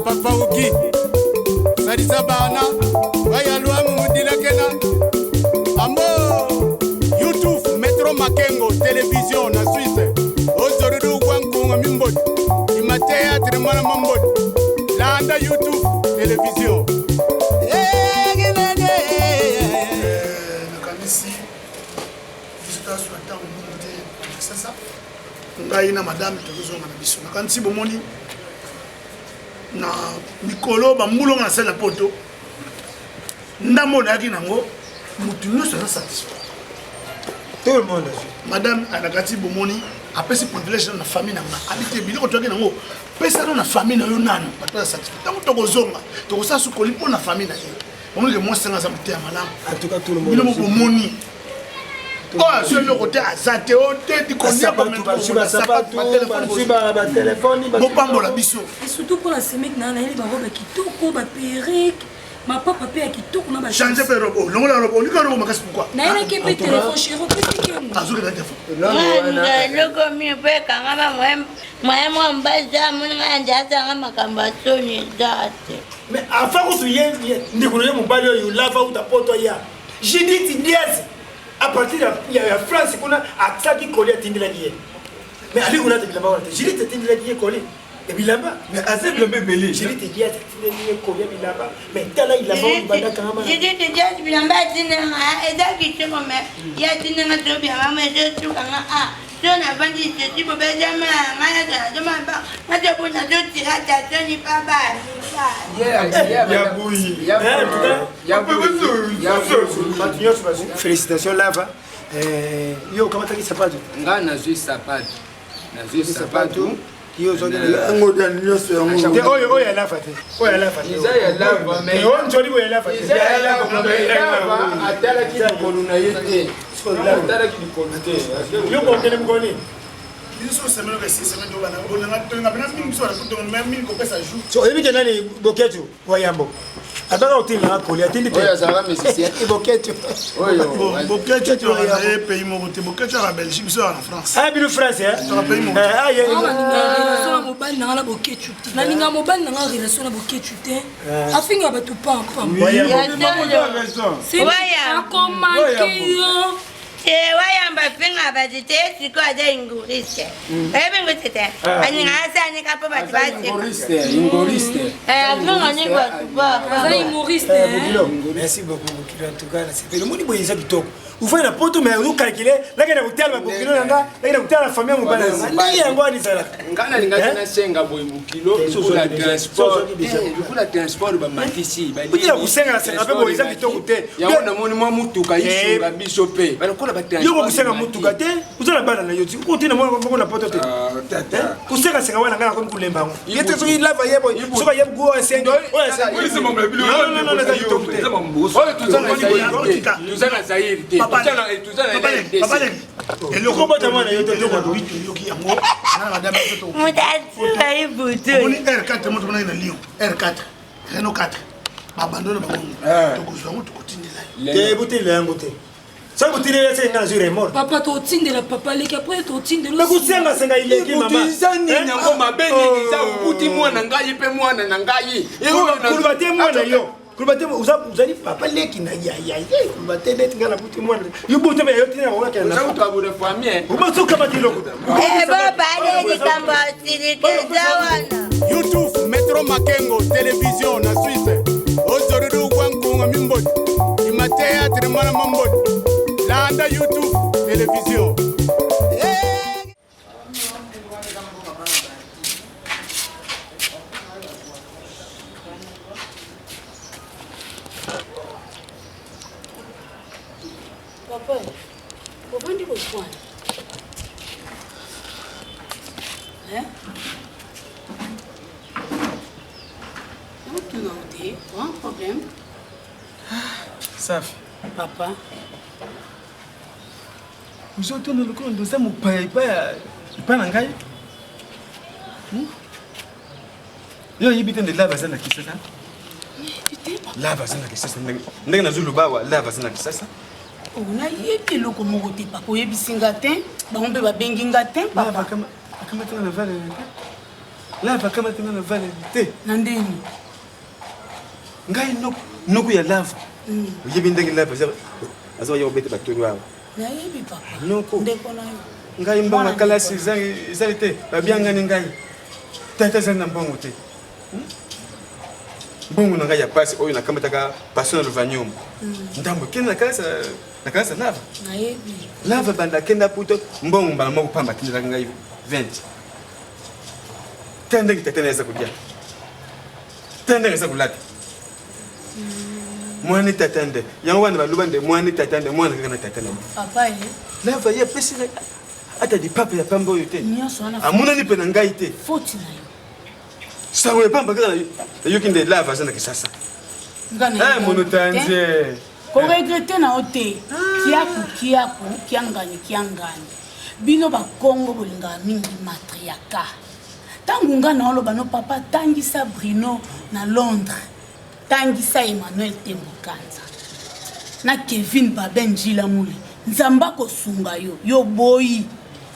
Papa Uki salisa bana bayalwamu mudilakena ambo YouTube Metro Makengo Television na Suisse ozorudu gwankunga mimbodi ima théâtre mwana mambodi landa YouTube Television. Nakanisi biso tozwa ntango mingi te na Kinshasa. Ngai na madame tokozonga na biso. Nakanisi bomoni na mikolo bambula nga nasali na poto, ndambo nayaki nango, motu nyonso aza satisfait. Tout le monde azwi. Madame anakati bomoni apesi privilège na famille na nga, abi te biloko toyaki nango pesa no na famille na yo nanu, bato baza satisfait. Ntango tokozonga tokosala sukoli mpo na famille na ye. Bomoni ke mwasi nga aza moteya malamu. En tout cas, tout le monde Bino azwi. bomoni oyo azwi eloko te aza te o te Basapatu, bazwi basapatu, bazwi batelefoni, bazwi bopambola biso. Et surtout pour la semeki na nayeli barobe ya kitoko, baperike, mapapa mpe ya kitoko na ba change mpe robo, longola robo, olinga robo makasi pourquoi? Nayelaki mpe telefone chéri, opesi kengo. Azoki na telefone. Eloko mingi mpe ekangama moye mwa mobali amoninga ya nde azanga makambo ya soni eza te. Mais avant kutu ye ndeko na ye mobali oyo lava uta poto ya Judith Diaz à partir ya France kuna atiaki koli atindelaki ye, mais ali kolata bilamba wana te. Judith atindelaki ye koli ya bilamba. Mais aza bilamba ebele. Judith Diaz atindelaki ye koli ya bilamba, mais tala bilamba oyo banda kangama. Judith Diaz bilamba atindelanga eza kitoko, mais ye atindelanga to bilamba mo ezosukanga a so navandi ceci bobezama ngai nazala zoma nazobuna zotira tasoni pa Ya buyi. Bato nyonso bazwi félicitation lava. Yo okamataki sapato? Nga nazwi sapato, nazwi sapato. Yo ozwaki yango nyonso yango. Te, oyo oyo ya lava te, oyo ya lava te. Eza ya lava, mais oyo nzoli boye ya lava te. Eza ya lava, mais lava atalaki likolo na ye te, atalaki likolo te. Yo kokende mokoni. Biso semaine oyo, semaine tobana bonanga tolinga mpena mingi biso bana tonga mingi kopesa jour. So oyebi ke nani Boketu wayambo abaka kotinda koli atindi te. Oyo azalaka musicien. Boketu. Oyo Boketu toyaka na ye pays moko te. Boketu yaka Belgique, biso yaka na France. Ah, bino France eh? Toka pays moko. Eh, ah, ye. Nalinga relation na mobali nanga na Boketu te, nalinga mobali nanga relation na Boketu te, afinga bato pampam akomaki yo. Te wayamba finga bato te, sikoyo aza inguriste, oyebi nguriste te, alinga asanika mpo bato baseka. Humoriste, humoriste. Afinga ni bato aza humoriste. Bokilo, merci beaucoup Bokilo. En tout cas nasepeli, omoni boye eza kitoko. Ufai na poto, mais ozocalcule nakenda kotala babokilo na nga, nakenda kotala famille ya mobali na nga ndenge yango wana ezalaka. Nga nalingaki nasenga boye bokilo lokola transport, lokola transport bamatisi. Otila kosenga na senga mpe boye eza kitoko te. Yango namoni mwa mutuka isunga biso mpe balokola. Yo kosenga mutuka te, oza na bana na yo ti otina mwana moko na poto te. Kosengasenga wana ngai nakomi kolemba yango ye te. Soki lava ye boye, soki aye oyo asengi, oyo asengi, eza kitoko te. Oyo toza na Zaire te, toza na Zaire te, toza na RDC. Eloko Okobota mwana yo te. Eloko alobi toyoki yango na madame. Moto asuka ye butu. Omoni R4 moto monaki na Lyon, R4 Renault 4 babandona bango, tokozwa yango tokotindela ye. Te, botindela yango te. Soki botindela se nga nazwi remords. Papa, totindela papa leki, après totindela. Me kosengasenga ileki mama. Eza nini yango mabe nini eza obuti mwana ngai mpe mwana na ngai? Koloba te mwana yo, koloba te ozali papa leki na ya ye, koloba te neti ngai nabuti mwana yo botema ya yo tina wakenda na famille. Obasokamati eloko. Bobale likambo ya silika eza wana. YouTube Metro Makengo Television na Suisse ozorudu gwankunga mimbodi ima théâtre mwana mambodi landa YouTube Television. Papa, ovandi kozwana. Otuna o te, un problème? Safi. Papa. Ozotuna lokola ndoza mopaya epai na ngai. Yo oyebi te nde lava aza na Kisasa? Lava aza na Kisasa ndenge nazoloba awa, lava aza na Kisasa. Nayebi eloko moko te papa, oyebisi nga te, bango mpe babengi nga te papa. Akamatinga na vale. Lava akamati nga na valeli te. Na ndeni? Ngai noko ya lava. Oyebi ndenge lava aza ya kobeta batolo awa. Nayebi papa. Noko. Ndeko na yo. Ngai mbongo kalasi ezali te, babiangani ngai. Tata azali na mbongo te. Mbongo na ngai ya pasi oyo nakamataka passion na lovanium. Ndambo kende na kalasi na kalasi lava. Nayebi. Lava banda kenda puto mbongo mbala moko pamba atindelaka ngai 20. Tala ndenge tata na ye aza kolia. Tala ndenge aza kolata. Mwana tata nde. Yango wana baloba nde mwana tata nde mwana kaka na tata na ye. Papa ye. Lava ye apesi ngai ata lipapa ya pamba oyo te. Nyonso wana. Amonani mpe na ngai te. Faute na yo. Sango ya pamba kaka nayoki nde lava aza na Kisasa. Nga na Monotanze. Ko regretter na yo te. Kiaku kiaku kiangani kiangani. Bino ba Kongo bolingaka mingi matriarcat. Tango nga na oloba no papa tangisa Bruno na Londres, tangisa Emmanuel Tembo Kanza na Kevin Babin Njila Mule, Nzambe akosunga yo, yo boyi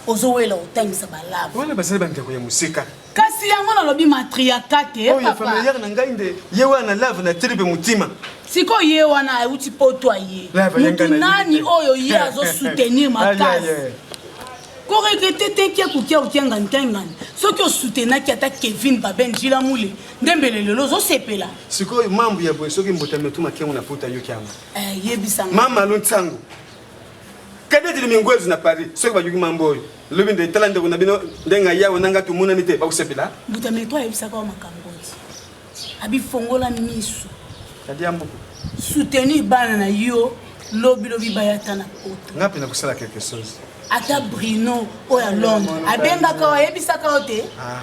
ozowela kotangisa balava. Wana bazali bandeko ya mosika. Kasi yango nalobi matriarcat te Oyo papa. familiare na ngai nde ye wana lave na teli mpe motima. Sikoyo ye wana auti poto aye. Lave ye Mutu ngai na nani yebi te. oyo ye azo soutenir makasi. Aïe, aïe, aïe. Ko regretter te kiaku kiaku kiangani kiangani. Soki o soutenaki ata Kevin Babin Njila Mule nde mbele lelo ozo sepela. Sikoyo mambu ya boye soki mbota metu makengo na puta yoki yango. Eh, yebisa nga. Mama Lonsango. Kadeti Mingwezu na Paris soki bayoki mambo oyo. Lobi nde tala ndeko na bino ndenge ayawa na nga tomonani te bakosepela. Mbuta metu ayebisaka wa makambo ti. Abi fongola miso. Kadia mbuku. Soutenir bana na yo lobi lobi baya ata na poto. Nga pe nakosala quelque chose. Ata Bruno oyo ya Londres abengaka yo ayebisaka yo te. Ah,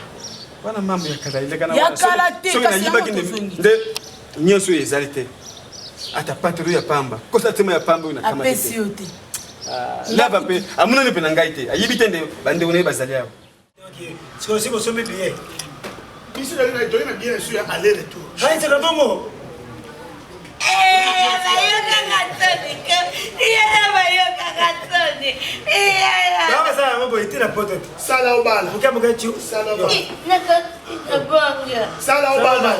wana mambo ya kala eleka na Ya wana. kala te, Soki kasi yango nayibaki nde tozongi. nde nyonso oyo ezali te. Ata patelo ya pamba, kosa tema ya pamba oyo nakamati Apesi te. yo te. Lava pe amonani pe na ngai te. Ayebi te nde bandeko na ye bazali awa. Sikoyo si bosombi billet. Biso toyei na billet na biso ya aller retour. Bayisaka bongo. Bayokaka soni ke iyana bayokaka soni iyana. Bakasala yango boye te na poto te. Sala obala. Moke moke tio. Sala obala. Nakobonga. Sala obala.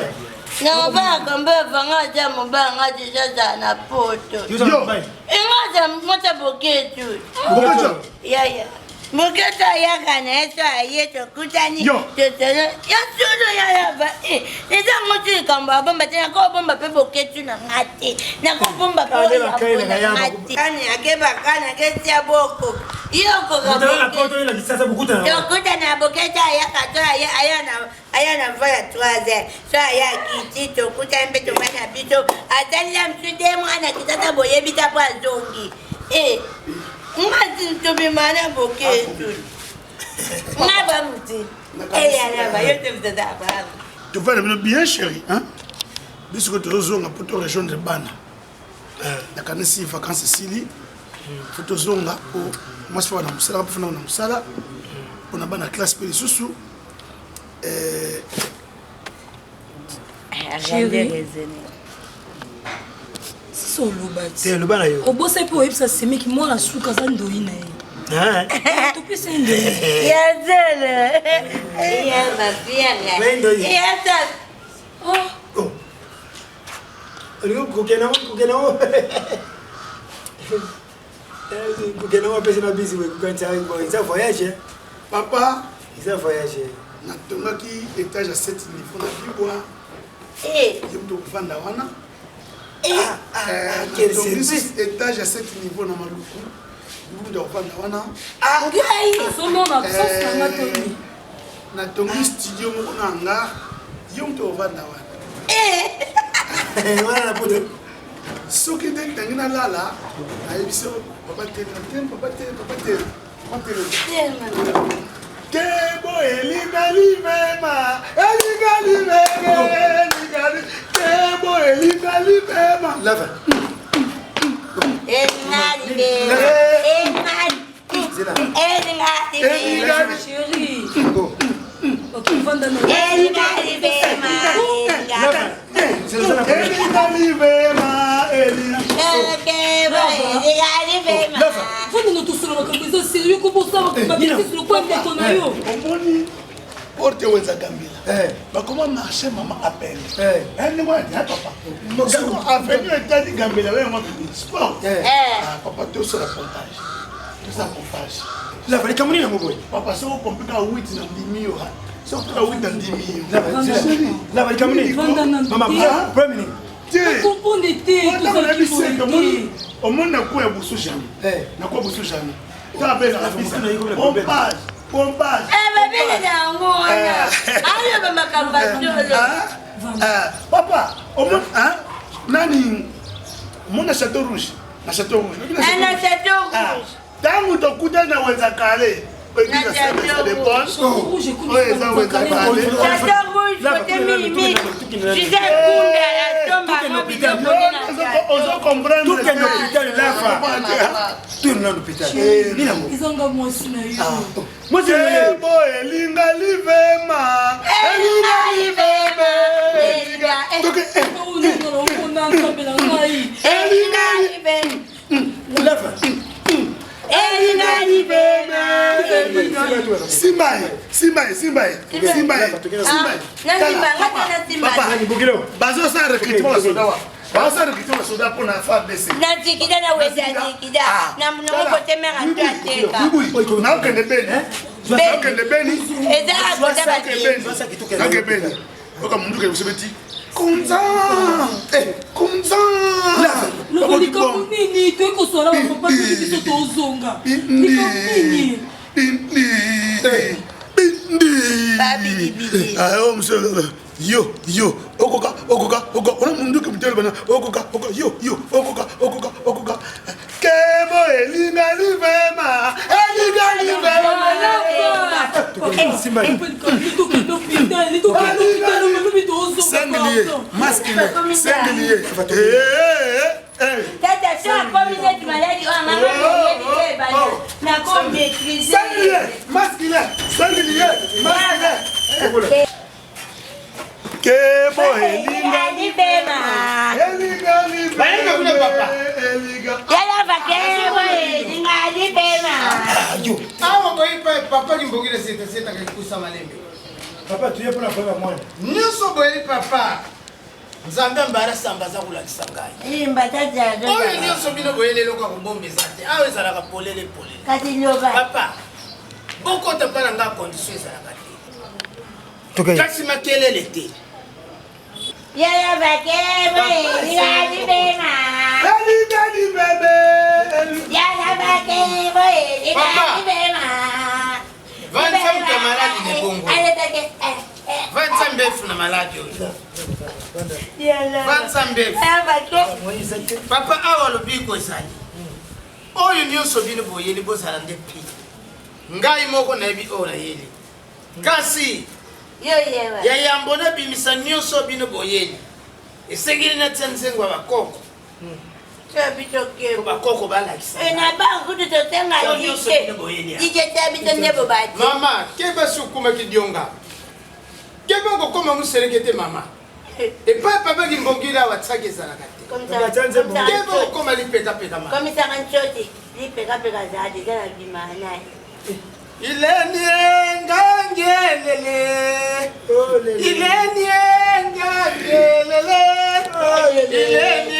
Nakobala kombe vanga aza mobala nga deja azala na poto. Yo. Inga aza mota boketu. Boketu. Yaya. Moketu ayaka na ye so aye tokutani. Totolo. Ya solo yaya ba. Eza ngo ti likambo abomba te nakobomba mpe boketu na nga te. Nakobomba mpe oyo na nga te. Kani akebaka na ketia boko. Yo okoka boketu. Tokutana boketu ayaka to aya na aya na mvula ya 3 heures so aya akiti tokutani mpe tobani na biso atalila mosu te mwana kitata boyebi ta mpo azongi e nga tobima na boketu nga bamuti eyalaba yo te mutata abraham tovanda bino bien chéri hein? Biso ko tozozonga mpo to rejoindre bana. Nakanisi vacances esili fo tozonga mpo mwasi mpo na mosala mpo na mosala mpo na bana classe mpe lisusu. Chérie, sisi oloba Te, loba na yo. Obosaki mpe oyebisa semeki mwana suka aza ndoi na ye. Topesa ye ndoi. Ya zolo ya mafianga ya sa. Oh. Olingi kokenda ngo kokenda ngo kokenda ngo apesi na bisi boye kokanisa bon eza voyage. Papa, eza voyage. Natongaki étage ya 7 niveau na Bibwa. Ye moto kovanda wana. Quel Natongi service. étage ya 7 niveau na Maluku. Ye moto kovanda wana. Ngai. Ozomona absence na nga to nini? Natongi studio moko na hangar. Ye moto kovanda wana. Wana na poto. Soki nde ntangi nalala, nayebisi yo, papa telema, telema, papa telema, papa telema, papa telema. Kebo elinga libema, elinga libema, elinga li- Kebo elinga libema. Lava. Elinga libema, elinga elinga libema. Chérie. Okovanda na Elinga libema, elinga. Elinga libema, elinga. Kebo elinga libema. Vanda na tosolo makambo eza sérieux kobosala babetise lokola ndeko na yo. Omoni Porte wenza Gambela. Eh. Bakoma marché mama appel. Eh. Eh ndenge wana ya papa. Soko avenue etali Gambela oyo yango avenue sport. Eh. Ah papa tosala pompage. Tosala pompage. Lava likambo nini yango boye? Papa soko pompe ka 8 na ndimi yo. Soko ka 8 na ndimi yo. Lava likambo nini? Vanda nanu Mama, te. problème nini? Te. Comprendre te, Ntango tozalaki nayebi seke boye omoni te. omoni na coin ya busu jamais. Eh. Na coin ya busu jamais. Tala mpe ezalaka bisa. motu na ye komi na problème. Pompage, pompage. Babengaka yango wana aloba makambo ya solo. Ah, ah, papa omoni ah, nani omoni na château rouge na château rouge Oyebi na Eh, na Château Rouge? Château Ah, Rouge. ntango tokutani na wenza kale Na Château Rouge. Rouge ekomi oyo eza wenza kale Château Rouge, côté Mimi. Gisèle Kunda, la tombe à moi, biloko nde na Château. ozo comprendre Tukende hôpital lava. Tourne na l'hôpital. Nini yango? Ezanga mwasi na yo. Mwasi na ye. Ebo elinga livema elinga livema elinga Toke, eh, Oyo nanga na okona nzambe na ngai. elinga Lava. Elinga libema. simba ye simba ye simba ye simba ye simba ye Ah, nasimba, nga te nasimba. Papa, Nani bokilo? bazosala recrutement ya soda wa bazosala recrutement ya soda mpona FARDC Nazikida na weza zikida. Na monoko kote mère ato ateka. naokende beni naokende beni Eza akota naokende bati. beni naokende beni oka munduka biso beti konza konza Loba likambo nini toyei koswala bapapa toki biso tozonga. Likambo nini? Babidibidi. yo yo okoka okoka okoka ona munduki mutelo bana okoka okoka yo yo okoka okoka okoka kebo elinga livema elinga livema Sanglier, masculin, sanglier. Eh, eh, eh. Tata so akomi neti maladi oyo mama nayebi te ebanda nakomaîtrise. Sanglier, masculin, sanglier, masculin. Kebo elinga libema. elinga livema. Bayenga kuna papa. Elinga. Yalava kebo elinga libema. Awa boye papa limbokile setesetaka ekusa malembe. Papa tuye mpona koyeba mwana. Nyonso boyeli papa. Nzambe ambara samba aza kolakisa ngai. Limba tata. Oyo nyonso bino boyeli eloko ya kobomba eza te. Awa ezalaka polele polele. Kasi loba. Papa, bokota mpa na nga condition ezalaka te. Tokei. Kasi makelele te. Yalava kebo elinga libema. Elinga libebe. Yalava kebo elinga Papa. libema. 25 camarade de Congo. Allez, take. 25 mbefu na maladi oyo. Yalava. 25 mbefu. Yalava ke. Papa awa lobiko ezali. Oyo nyonso bino boyeli bozala nde pi. Ngai moko nayebi oyo nayeli. Kasi Yo yewa. ya yambo nabimisa nyonso bino boyeli. Esengeli natia nzengo ya bakoko. So biso Po kebo. bakoko balakisa. Na bangu totenga Yo nyonso dike. bino boyeli awa. Dike te biso nde bobati. Mama, keba sukumaki dionga. Keba okokoma moseleke te mama. Epai papa kimbongila awa tiaki ezalaka te. Keba okokoma lipekapeka mama. Komisaka nsoti lipekapeka za deja na bima naye. Ileni engangelele. Ileni engangelele. Ileni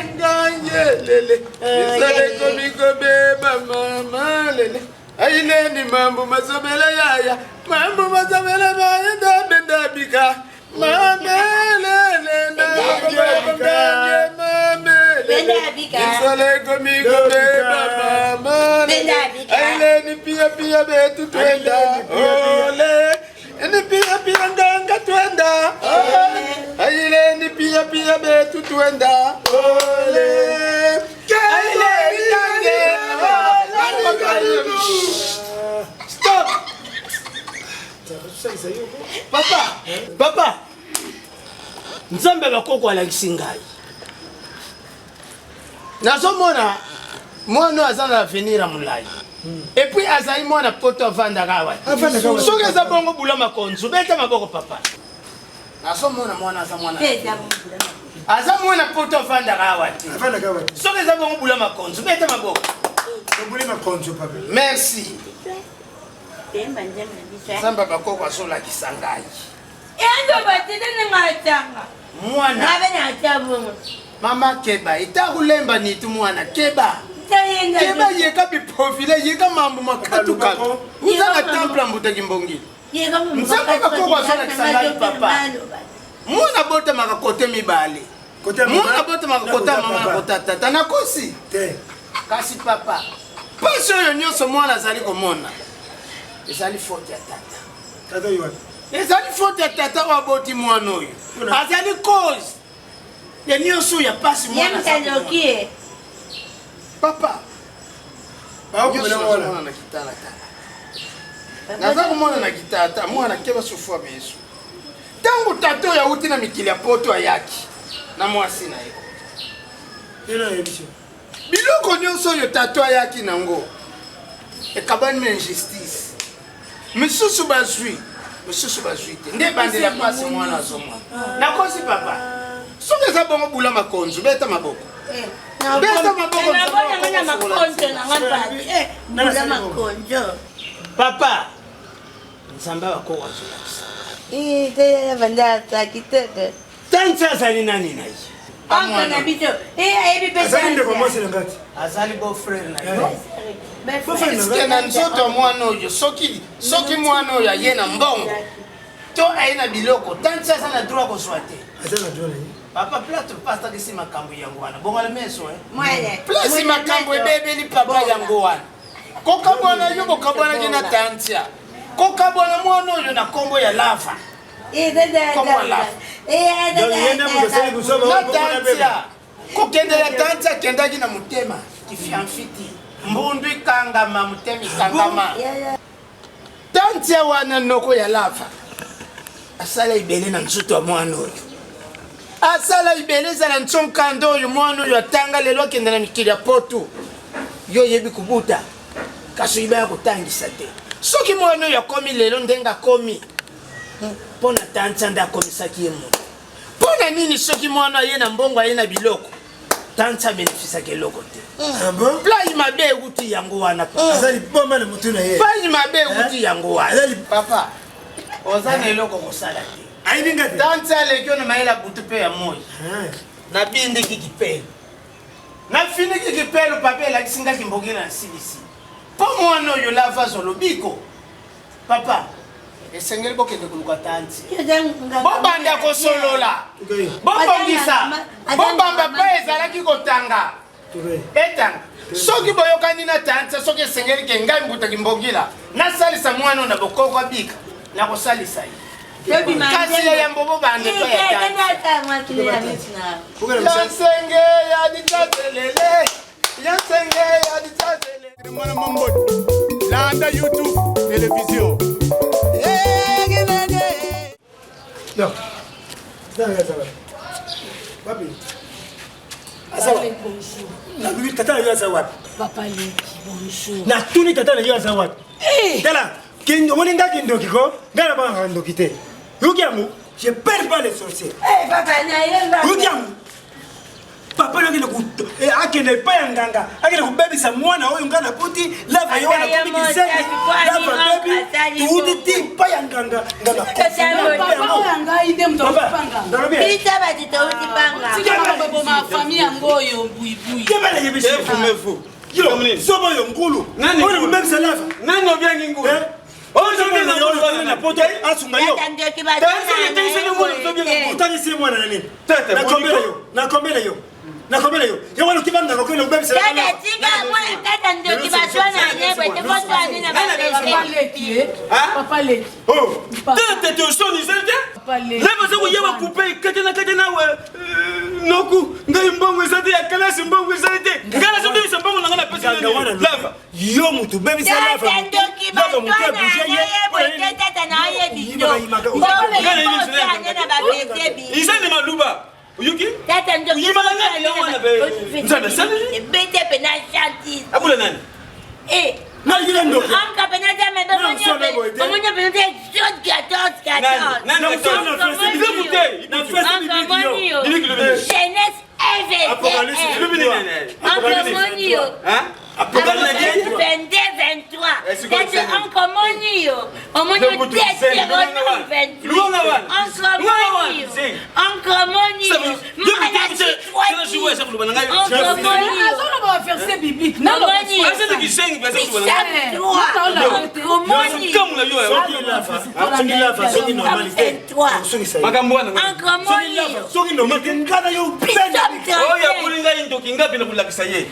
engangelele. Isale komikobeba mama lele. Aileni mambo mazobela yaya. Mambo mazobela baya ndabe ndabika. Mamelele ndabika. Mamelele. Ndabika. Isale komikobeba mama lele. Ndabika. Aileni pia pia betu twenda. Ole. Ni pia pia nganga twenda. Ole. Aileni pia pia betu twenda. Ole. Aileni ngange. Ole. Stop. Papa, papa. Nzambe bakoko alakisi ngai. Nazomona mwana oyo aza na avenir ya molai. Et puis azali mwana poto avandaka awa te. Avandaka awa te. Soki eza bongo bula makonzu beta maboko papa. Nazomona mwana aza mwana. Aza mwana poto avandaka awa te. Avandaka awa te. Soki eza bongo bula makonzu beta maboko. Tobuli makonzo papa. Merci. Toyemba nzembo na biso. Nzambe bakoko azolakisa ngai. Yango batete na ngai Mwana. Ngabe na tia bongo. Mama keba, itakulemba nitu mwana keba. Keba yeka biprofile yeka mambo makatukatu. Uza na temple ya Mbuta Kimbongi. Nzambe bakoko azolakisa ngai papa. Mwana abotamaka kote mibale. Mwana abotamaka kota mama na kota tata. Nakosi. Kasi papa, pasi oyo nyonso mwana azali komona ezali faute ya tata. Ezali faute ya tata oyo aboti mwana oyo. Azali cause ya nyonso ya pasi mwana azali komona. Papa, nyonso nazomona na kitalatala. Naza komona na kitata mwana keba sufua besu. Ntango tata oyo awuti na mikili ya poto ayaki na mwasi na ye. Biloko nyonso oyo tata ayaki nango ekabani na injustice. Misusu bazwi, misusu bazwi te. Nde ebandela pasi mwana azomona. Nakosi papa. Soki eza bongo bula makonzu, beta maboko. Beta maboko. Papa, Nzambe akoko azolakisa. Tanti azali nani na ye? Oncle na biso. Eh, ayebi pe Azali ndeko mwasi na ngai. Azali beau frère na yo. Eske na nzoto ya mwana oyo soki soki mwana oyo aye na mbongo to aye na biloko tanti aza na droit kozwa te. Aza na droit na ye. Papa plato pastakisi makambo yango wana bongala meso eh. Place makambo ebebeli papa yango wana. Kokabwana yo bokabwanaki na tantia. Kokabwana mwana oyo na kombo ya lava. Na tantia. Kokendela tantia akendaki na motema kifiamfiti. Mbundu ikangama motema ikangama. Tantia wana noko ya lava asala ebele na nzoto ya mwana oyo. Asala ebele ezala nsonkanda oyo mwana oyo atanga lelo akende na mikili ya poto. Yo oyebi kobuta kasi oyebi ya kotangisa te. Soki mwana oyo akomi lelo ndenge akomi mpo na tantia nde akomisaki ye moto. Mpo na nini soki mwana aye na mbongo aye na biloko tantia abenefisaka eloko te? Plai mabe ewuti yango wana papa. Aza liboma na motu na ye. Plai mabe ewuti yango wana. Papa, oza na eloko kosala te. Ayebi nga te. Tantia aleki yo na mayele ya butu mpe ya moi. Nabindiki kipelo. Nafiniki kipelo papa elakisi nga kimbokela na silisi. Mpo mwana oyo lava azwa lobiko. Papa, esengeli bokende koluka tanti. Bobanda kosolola. Bobongisa. Bobamba mpe ezalaki kotanga. Etanga. Soki boyokani na tanti, soki esengeli ke ngai mbuta kimbongila, nasalisa mwana na bokoko abika, nakosalisa ye. Kasi ya yambo bobanda epai ya tanti. Ya nsenge ya ditatelele, ya nsenge ya ditatelele. Mwana Mambo, landa YouTube télévision. Non. Wapi? Aza wapi? Nalobi tata na yo aza wapi? Papa Leki, bonjour. Natuni tata na yo aza wapi? Tala, omoni nga kindoki ko? Nga nabangaka ndoki te. Yoki yango, je perds pas les sorciers. Yoki yango. Papa nakende akende epai ya nganga, akende kobebisa mwana oyo nga nabuti, lava ye wana komi kizengi, lava bebi, tuuti ti epai ya nganga, nganga Papa oyo ngai nde moto akopanga. Biso bato touti panga. Tika makambo famille yango oyo buibui. Yo, zoba oyo ngulu. Oyo kobebisa lava. Nani obiangi ngulu? Na poto asunga yo. Otangisi ye mwana na nini? Nakombela yo, nakombela yo, nakombela yo. Yo wana okibangaka okende kobebisa Tata ndoki baswana ne boye te boswani na Papa Leki, eh? Papa Leki. Tete tosoni ezali te leva eza koyeba kupe ekatana katana noku ngai mbongo eza te ya kalasi mbongo ezali te ngai nazobebisa mbongo na ngai napesi lava yo motu bebisa lava Tata ndoki lava motu baswana abouge ne ye boye te tata na oyebi yo. Boswane na bapese bi. eza nde maluba oyoki Tata ndoki Oyibaka ngai yango wana pe nzambe asaleli ebete pena gentil. akula nani Eh, nalikila ndoki Anka pena jamais omoni pena te jaune 14 14. Nani? Na frase biblique yo. Jeunesse Apocalypse éveillée. Apocalypse Anka moni yo. Apocalypse 22 23. Kasi onkomoni yo omoni Deutéronome 28 onkomoni yo onkomoni yo Malachie 3 azoloba ba verset biblique makambo wana soki normal te nga na yo oyo akoli ngai ndoki nga mpe nakolakisa ye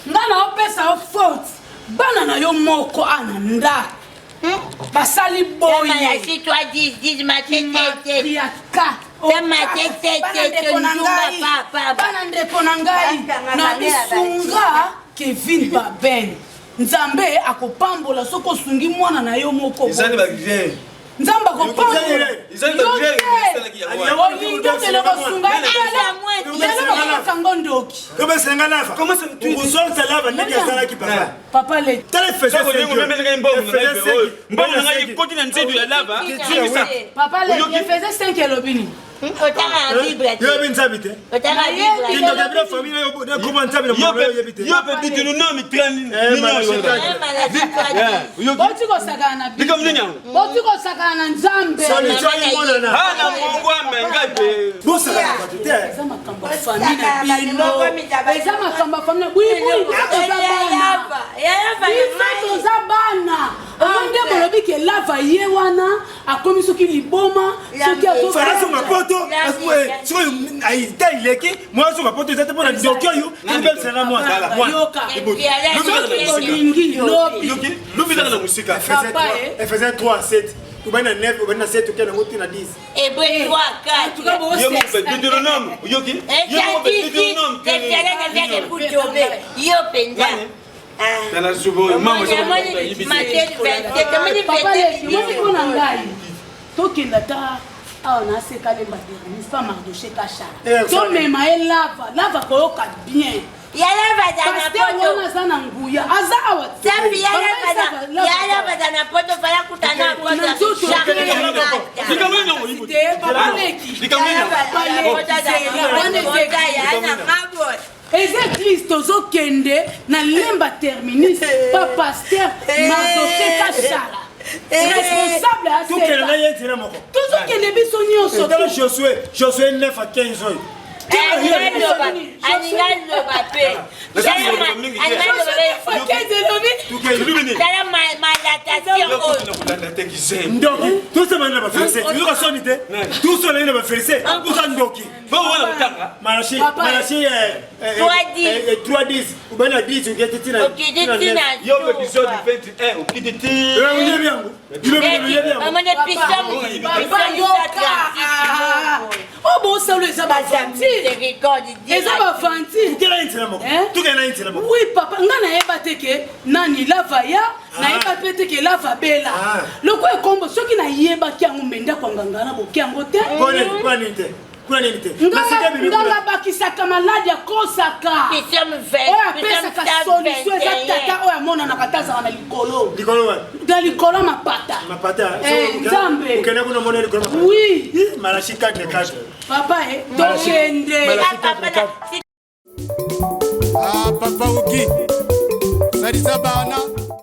nga naopesa yo faute bana na yo moko ana ndako hmm? basali boyeyaka bana ndeko na ngai na bisunga kevin baben nzambe akopambola soki osungi mwana na yo moko nzambe akopambola olingi okende kosunga lelo ndoki tobesenga lava okozongisa lava ndenge asalaki papa papa le tala mbongo na ngai ekoti na nzedu ya lava zongisa papa le efeze 5 elobi nini otanga na bible te yoyebi nzambe te kindoki bino famille nakoma nzambe na mokolo oyebi te yo mpe deutéronome boti kosakana na likambo nini yango boti kosakana na nzambe na mongo amenga mpe bosakana bato te eza makambo ya famille na bino eza makambo ya famille na buibui biso toza bana biso toza bana omoni nde bolobi ke lava ye wana akomi soki liboma soki azonga poto sikoyo ta ileki mwa azonga poto eza te mpo na ndoki oyo ebebisanga mwana olingi lobi lobi ezaka na mosika Ephésiens 3 7 obandi na 9 obandi na 7 okende yango te na 10 Deutéronome oyoki yo mpenza tala zuba oyo mama mpona ngai tokenda ata awa naseka lemba bernice pa mardoche kashala tomema ye lava lava koyoka bien pasteur wana aza na nguya aza awa eza eglise tozokende na lemba terminus pa pasteur mardoche kashala responsable tokende na ye nzela moko tozokende biso nyonso tala josue josue 9 à 15 oyo alinga loba mpe tala malatation oyo ndoki tosabani na bafelise toyoka soni te tosolani na bafelise oza ndoki Malachi, Malachi, 3 10 ou bien 10 okiti tina. Okiti tina. Yo épisode 21 okiti ti. Oyebi yango. Oyebi yango. Maman de pisson. Papa yoka. Oh bon solo eza ba aventure. Eza ba aventure. Tukela nzela moko. Tukela nzela moko. Oui papa, nga nayeba te ke nani lava ya nayeba mpe te ke lava bela. Lokola ekombo soki nayebaki yango me ndako ya nganga na boki yango te. kuna nini te nganga abakisaka maladi akosaka oyo apesaka solution eza tata oyo amonanaka te azala na likolo na likolo ya mapata eh, nzambe oui papa e tokende ah, papa oki salisa bana.